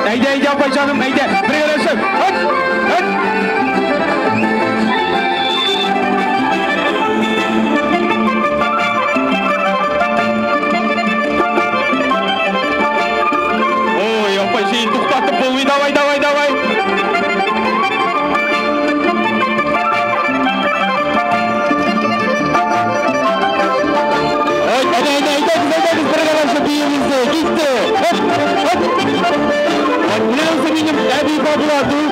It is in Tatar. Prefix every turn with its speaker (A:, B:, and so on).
A: Әйдә, әйдә, апай җаным, әйдә. Бергәләшеп. Һөт, һөт. Ой, апай, син туктатып булмый. Давай, давай, давай. Әйдә, әйдә, әйдәгез, әйдәгез, бергәләшеп биибез. Китте. Һөт, һөт. Менә минем әби бабла.